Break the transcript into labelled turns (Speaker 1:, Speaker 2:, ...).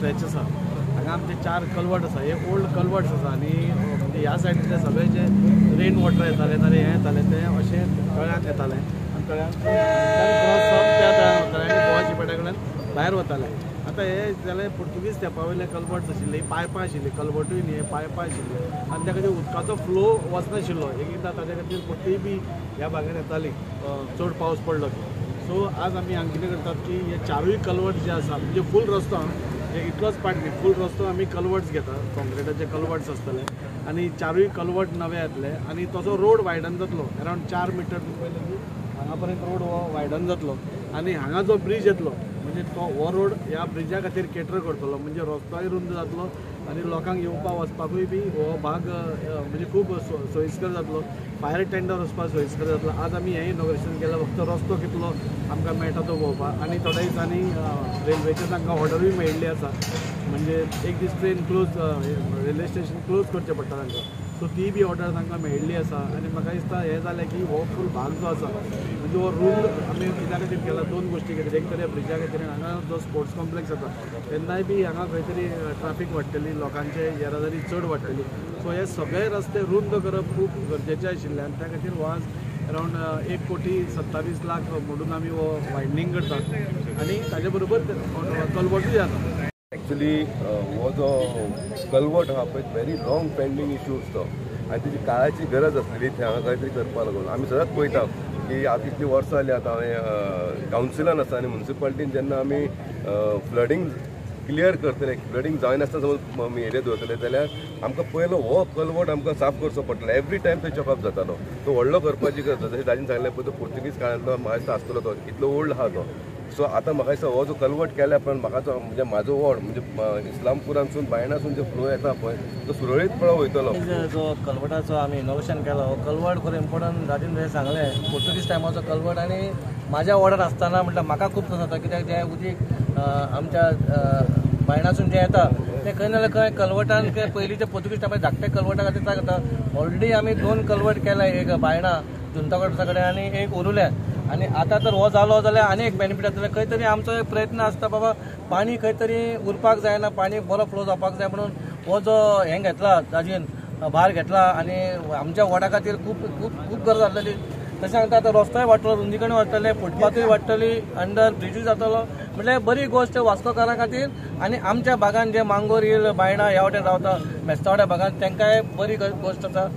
Speaker 1: Stretch आसा हांगा आमचे 4 कलवर्ट आसा. हे ओल्ड कलवर्ट्स आसा आनी म्हणजे ह्या सायडींतले सगळे जे रेन वॉटर येतालें नाल्यार हें येतालें तें अशें तळ्यांत येतालें आनी तळ्यांत क्रॉस जावन त्या तळ्यांत वतालें आनी गोवा शिपेटा कडल्यान भायर वतालें. आतां हे जालें पुर्तुगीज तेंपा वयले कलवर्ट्स आशिल्ले, पायपां आशिल्लीं, कलवर्टूय न्ही, पायपां आशिल्लीं आनी त्या खातीर उदकाचो फ्लो वचनाशिल्लो. एक एकदां ताच्या खातीर पट्टीय बी ह्या भागान येताली चड पावस पडलो की. सो आज आमी हांगा कितें करतात की हे 4 कलवर्ट्स जे आसा म्हणजे फूल रस्तो, हे इतलोच पार्ट न्ही, फूल रस्तो आमी कलवर्ट्स घेता, कॉन्क्रिटाचे कलवर्ट्स आसतले आनी 4 कलवर्ट नवे येतले आनी तसो रोड वायडन जातलो. अरावंड 4 मिटर तुमी पळयलें की हांगा पर्यंत रोड हो वायडन जातलो आनी हांगा जो ब्रीज येतलो म्हणजे तो हो रोड ह्या ब्रिजा खातीर केटर करतलो, म्हणजे रस्तोय रुंद जातलो आनी लोकांक येवपा वचपाकूय बी हो भाग म्हणजे खूब सोयीस्कर जातलो. फायर टेंडर वचपाक सोयीस्कर जातलो. आज आमी हें इनॉग्रेशन केलां, फक्त रस्तो कितलो आमकां मेळटा तो पळोवपाक. आनी थोड्या दिसांनी रेल्वेचे तांकां ऑर्डरूय मेळिल्ली आसा, म्हणजे एक दीस train close, railway station close करचें पडटा तांकां, सो ती बी ऑर्डर तांकां मेळिल्ली आसा. आनी म्हाका दिसता हें जालें की हो फूल भाग जो आसा म्हणजे हो रुंद आमी कित्या खातीर केला, 2 गोश्टी खातीर. एक तर ह्या ब्रिजा खातीर आनी हांगा जो स्पोर्ट्स कॉम्प्लेक्स आसा तेन्नाय बी हांगा खंय तरी ट्राफीक वाडटली, लोकांचे येरादारी चड वाडटली. सो हे सगळे रस्ते रुंद करप खूब गरजेचें आशिल्लें आनी त्या खातीर हो आज अरावंड 1,27,00,000 म्हणून आमी हो वायडनींग करतात आनी ताजे बरोबर कलवर्टूय जाता.
Speaker 2: एक्चुली हो जो कलवर्ट आहा पळय व्हेरी लाँग पेंडींग इश्यूज तो आनी तेजी काळाची गरज आसलेली थंय हांगा कांय तरी करपाक लागून. आमी सदांच पळयता की आतां इतलीं वर्सां जालीं आतां हांवें कावन्सिलान आसा आनी मुन्सिपालिटीन जेन्ना आमी फ्लडींग क्लियर करतले, फ्लडींग जायनासतना समज आमी एरिया दवरतले जाल्यार आमकां पयलो हो कलवर्ट आमकां साफ करचो पडटलो. एवरी टायम थंय चॉकअप जातालो, तो व्हडलो करपाची गरज आसा. जशें दाजीन सांगलें पळय तो पुर्तुगीज काळांतलो म्हाका दिसता आसतलो, तो इतलो ओल्ड आहा तो. सो आतां म्हाका दिसता हो जो कलवर्ट केल्या उपरांत म्हाका जो म्हणजे म्हाजो वॉर्ड म्हणजे इस्लामपुरांसून बायणासून जो फ्लो येता पळय तो सुरळीत वयतलो.
Speaker 3: जो कलवर्टाचो आमी इनोवेशन केलो हो कलवर्ट खरें इम्पोर्टंट. दाजीन जशें सांगलें पुर्तुगीज टायमाचो कलवर्ट आनी म्हाज्या वॉर्डार आसतना म्हटल्यार म्हाका खूब त्रास जाता, कित्याक जें उदीक आमच्या बायणासून जें येता तें खंय ना जाल्यार खंय कलवर्टान पयलींच्या पुर्तुगीज टायमार धाकटे कलवर्टा खातीर त्रास जाता. ऑलरेडी आमी 2 कलवर्ट केले, एक बायणा जुंता कडेन आनी एक उरुल्या. आनी आतां तर हो जालो जाल्यार आनी एक बेनिफीट जातलें. खंय तरी आमचो एक प्रयत्न आसता बाबा पाणी खंय तरी उरपाक जायना, पाणी बरो फ्लो जावपाक जाय म्हणून हो जो हें घेतला ताजेन भार घेतला आनी आमच्या वॉर्डा खातीर खूब खूब खूब गरज आसलेली. तशें सांगता आतां रस्तोय वाडटलो, रुंदीकरण वाडटलें, फुटपाथूय वाडटली, अंडर ब्रिजूय जातलो, म्हटल्यार बरी गोश्ट वास्कोकारां खातीर आनी आमच्या भागान जे मांगोर हिल बायणा ह्या वाटेन रावता मेस्तावड्या भागान तांकांय बरी गोश्ट आसा.